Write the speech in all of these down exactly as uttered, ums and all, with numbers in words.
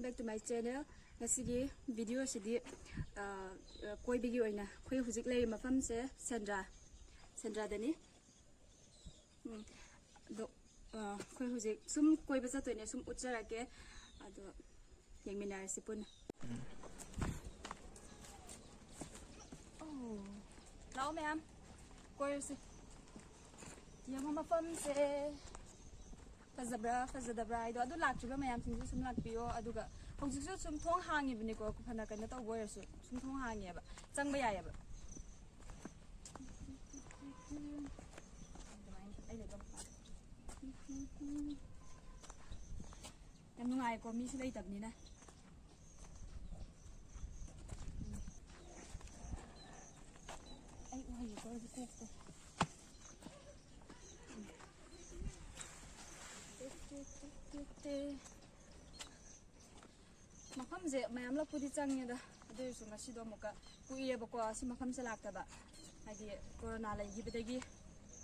Back to my channel. ꯉꯁꯤꯒꯤ video ꯑꯁꯤꯗꯤ, ꯑ, ꯑ, ꯀꯣꯏꯕꯒꯤ ꯑꯣꯏꯅ ꯑꯩꯈꯣꯏ ꯍꯧꯖꯤꯛ ꯂꯩꯔꯤꯕ ꯃꯐꯝꯁꯦ ꯁꯦꯟꯗ꯭ꯔꯥ, ꯁꯦꯟꯗ꯭ꯔꯥꯗꯅꯤ꯫ ꯎꯝ꯫ ꯑꯗꯣ, ꯑ, ꯑꯩꯈꯣꯏ ꯍꯧꯖꯤꯛ ꯁꯨꯝ ꯀꯣꯏꯕ ꯆꯠꯇꯣꯏꯅꯦ, ꯁꯨꯝ ꯎꯠꯆꯔꯛꯀꯦ꯫ ꯑꯗꯣ ꯌꯦꯡꯃꯤꯟꯅꯔꯁꯤ ꯄꯨꯟꯅ꯫ ꯑꯣ, ꯂꯥꯛꯑꯣ ꯃꯌꯥꯝ, ꯀꯣꯏꯔꯨꯁꯤ꯫ ꯌꯦꯡꯉꯣ ꯃꯐꯝꯁꯦ꯫ ꯐꯖꯕ꯭ꯔꯥ ꯐꯖꯗꯕ꯭ꯔꯥ ꯍꯥꯏꯗꯣ꯫ ꯑꯗꯨ ꯂꯥꯛꯇ꯭ꯔꯤꯕ ꯃꯌꯥꯝꯁꯤꯡꯁꯨ ꯁꯨꯝ ꯂꯥꯛꯄꯤꯌꯣ꯫ ꯑꯗꯨꯒ ꯍꯧꯖꯤꯛꯁꯨ ꯁꯨꯝ ꯊꯣꯡ ꯍꯥꯡꯉꯤꯕꯅꯤꯀꯣ, ꯐꯅ ꯀꯩꯅꯣ ꯇꯧꯕ ꯑꯣꯏꯔꯁꯨ ꯁꯨꯝ ꯊꯣꯡ ꯍꯥꯡꯉꯦꯕ, ꯆꯪꯕ ꯌꯥꯏꯑꯕ꯫ ꯑꯗꯨꯃꯥꯏꯅ ꯑꯩ ꯂꯩꯕ ꯃꯐꯝ꯫ ꯌꯥꯝ ꯅꯨꯡꯉꯥꯏꯀꯣ, ꯃꯤꯁꯨ ꯂꯩꯇꯕꯅꯤꯅ꯫ ꯑꯩ ꯎꯍꯜꯂꯤꯀꯣ ꯍꯧꯖꯤꯛ ꯀꯣꯛꯇꯣ꯫ ꯃꯐꯝꯁꯦ ꯃꯌꯥꯝ ꯂꯛꯄꯨꯗꯤ ꯆꯪꯉꯦꯗ, ꯑꯗꯨ ꯑꯣꯏꯔꯁꯨ ꯉꯁꯤꯗꯣ ꯑꯃꯨꯛꯀ ꯀꯨꯏꯔꯦꯕꯀꯣ ꯁꯤ ꯃꯐꯝꯁꯦ ꯂꯥꯛꯇꯕ, ꯍꯥꯏꯗꯤ ꯀꯣꯔꯣꯅꯥ ꯂꯩꯈꯤꯕꯗꯒꯤ꯫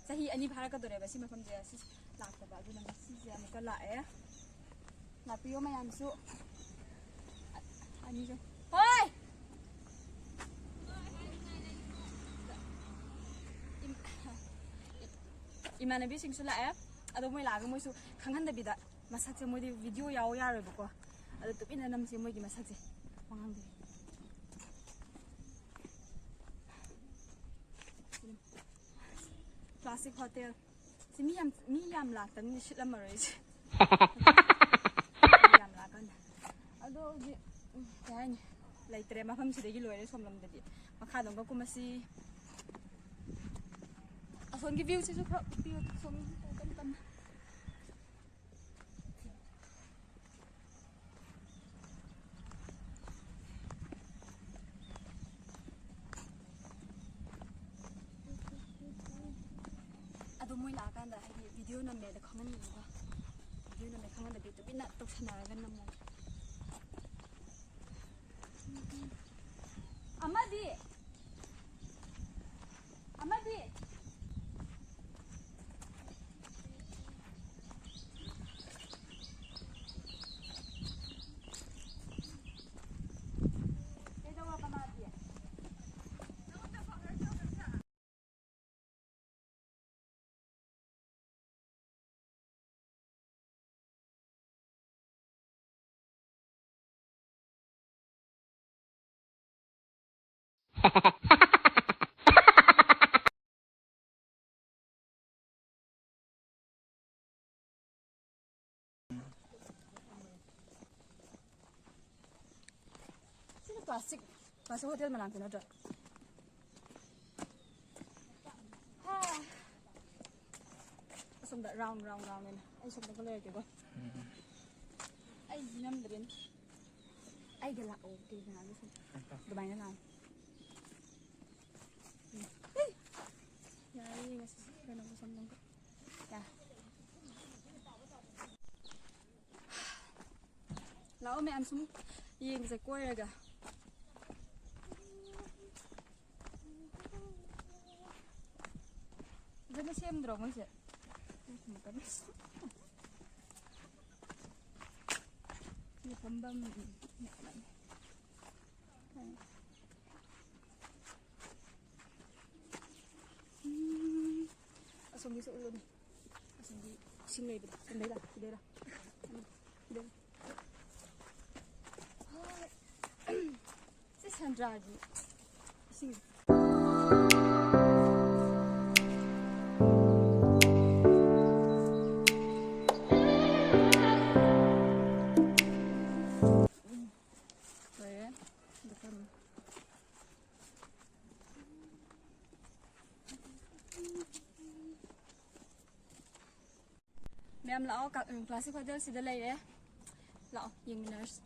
ꯆꯍꯤ ꯑꯅꯤ ꯐꯥꯔꯛꯀꯗꯣꯔꯦꯕ ꯁꯤ ꯃꯐꯝꯁꯦ ꯁꯤ ꯂꯥꯛꯇꯕ, ꯑꯗꯨꯅ ꯉꯁꯤꯁꯦ ꯑꯃꯨꯛꯀ ꯂꯥꯛꯑꯦ꯫ ꯂꯥꯛꯄꯤꯌꯣ ꯃꯌꯥꯝꯁꯨ꯫ ꯑꯅꯤꯁꯨ꯫ ꯍꯣꯏ! ꯏꯝ-, ꯏꯃꯥꯟꯅꯕꯤꯁꯤꯡꯁꯨ ꯂꯥꯛꯑꯦ꯫ ꯑꯗꯣ ꯃꯣꯏ ꯂꯥꯛꯑꯒ ꯃꯣꯏꯁꯨ ꯈꯪꯍꯟꯗꯕꯤꯗ, ꯃꯁꯛꯁꯦ ꯃꯣꯏꯗꯤ video ꯌꯥꯎ ꯌꯥꯔꯣꯏꯕꯀꯣ꯫ ꯑꯗꯣ ꯇꯨꯃꯤꯟꯅ ꯅꯝꯁꯦ ꯃꯣꯏꯒꯤ ꯃꯁꯛꯁꯦ꯫ ꯋꯥꯉꯥꯡꯗꯦ꯫ Classic Hotel꯫ ꯁꯤ ꯃꯤ ꯌꯥꯝ, ꯃꯤ ꯌꯥꯝ ꯂꯥꯛꯇꯕꯅꯤꯅ ꯁꯤꯠꯂꯝꯃꯔꯣꯏꯁꯦ꯫ ꯃꯤ ꯌꯥꯝ ꯂꯥꯛꯀꯥꯟꯗ꯫ ꯑꯗꯣ ꯍꯧꯖꯤꯛ, ꯎꯝ, ꯀꯩ ꯍꯥꯏꯅꯤ? ꯂꯩꯇ꯭ꯔꯦ ꯃꯐꯝꯁꯤꯗꯒꯤ ꯂꯣꯏꯔꯦ ꯁꯣꯝꯂꯣꯝꯗꯗꯤ꯫ ꯃꯈꯥꯗ ꯑꯃꯨꯛꯀ ꯀꯨꯝꯃꯁꯤ꯫ ꯑꯁꯣꯝꯒꯤ viewꯁꯤꯁꯨ ꯈꯔ ꯎꯠꯄꯤꯌꯨ꯫ ꯁꯣꯝ ꯇꯞ ꯇꯞꯅ꯫ ꯑꯗꯣ ꯃꯣꯏ ꯂꯥꯛꯑꯀꯥꯟꯗ ꯍꯥꯏꯗꯤ video ꯅꯝꯃꯦꯗ ꯈꯪꯍꯟꯅꯤꯡꯕ꯫ Video ꯅꯝꯃꯦ ꯈꯪꯍꯟꯗꯕꯤ ꯇꯨꯃꯤꯟꯅ ꯇꯧꯁꯟꯅꯔꯒ ꯅꯝꯃꯣ꯫ ꯑꯃꯗꯤ ꯑꯃꯗꯤ꯫ ꯁꯤꯅ ꯀ꯭ꯂꯥꯁꯤꯛ, ꯀ꯭ꯂꯥꯁꯤꯛ ꯍꯣꯇꯦꯜ ꯃꯅꯥꯛꯇ ꯅꯠꯇ꯭ꯔꯣ? ꯍꯥ꯫ ꯑꯁꯣꯝꯗ ꯔꯥꯎꯟ ꯔꯥꯎꯟ ꯔꯥꯎꯟ ꯑꯣꯏꯅ ꯑꯩ ꯁꯣꯝꯗꯒ ꯂꯩꯔꯒꯦꯀꯣ꯫ ꯑꯩ ꯅꯝꯗ꯭ꯔꯦꯅꯦ꯫ ꯑꯩꯒ ꯂꯥꯛꯑꯣ ꯀꯦꯕꯤꯅꯥꯒ ꯁꯨꯝ ꯑꯗꯨꯃꯥꯏꯅ ꯂꯥꯛꯑꯣ꯫ ꯌꯥꯔꯦ, ꯉꯁꯤ ꯀꯩꯅꯣ ꯁꯝ ꯅꯝꯒꯦ꯫ ꯌꯥ꯫ ꯂꯥꯛꯑꯣ ꯃꯌꯥꯝ ꯁꯨꯝ ꯌꯦꯡꯁꯦ ꯀꯣꯏꯔꯒ꯫ ꯐꯖꯅ ꯁꯦꯝꯗ꯭ꯔꯣ ꯃꯣꯏꯁꯦ? ꯐꯝꯐꯝ꯫ ꯎꯝ, ꯑꯁꯣꯝꯒꯤꯁꯨ ꯎꯠꯂꯨꯅꯦ꯫ ꯑꯁꯣꯝꯒꯤ ꯏꯁꯤꯡ ꯂꯩꯕꯗꯣ꯫ ꯁꯤꯗꯩꯔꯥ? ꯁꯤꯗꯩꯔꯥ? ꯁꯤꯗꯩꯔꯥ? ꯍꯣꯏ꯫ ꯁꯤ ꯁꯦꯟꯗ꯭ꯔꯥꯒꯤ ꯏꯁꯤꯡ꯫ ꯎꯝ꯫ ꯂꯣꯏꯔꯦ꯫ ꯑꯗꯨ ꯀꯔꯝ-, ꯃꯌꯥꯝ ꯂꯥꯛꯑꯣ, ꯀ-, ꯎꯝ, ꯀ꯭ꯂꯥꯁꯤꯛ ꯍꯣꯇꯦꯜꯁꯤꯗ ꯂꯩꯔꯦ꯫ ꯂꯥꯛꯑꯣ, ꯌꯦꯡꯃꯤꯟꯅꯔꯁꯤ꯫